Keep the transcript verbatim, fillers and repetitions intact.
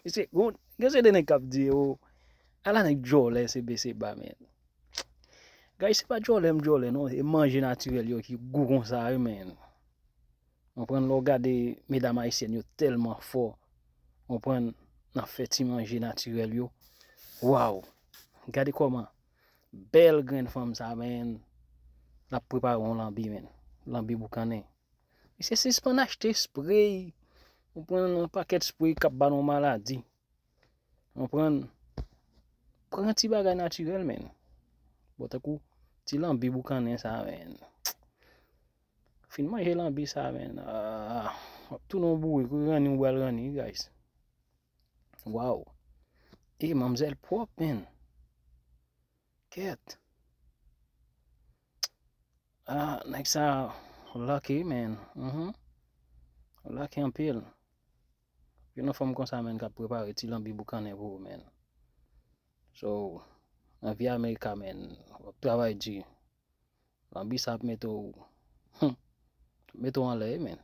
Mesye, gen se de nèg k ap di, o, ala nèg djòlè se bese ba, men. Guys, se pa djòlè m djòlè, non. E manje natirèl yo ki gou konsa, wi, men. Konprann, lè w gade medam ayisyèn yo tèlman fò. Konprann, nan fè ti manje natirèl yo. Waw! Gade kòman bèl grenn fanm sa, men, l ap prepare yon lanbi, men. Lanbi boukannen. Mesye, sispann achte spray. Konprann, yon pakèt spray k ap ba nou maladi. Konprann? Pran ti bagay natirèl, men. Bon, tankou ti lanbi boukannen sa, men. Fin manje lanbi sa, men. Ah, w ap tounen yon bourik, ou ranni, ou pral ranni, guys. Waw. E manmzèl pwòp, men. Kèt. Ah, nèg sa lucky, man. Mhm. Lucky anpil. Gen yon fanm konsa, man, k ap prepare ti lanbi boukannen pou ou, man. So, nan vi Amerika, man, w ap travay di. Lanbi sa ap mete w, hmm, mete w anlè, man.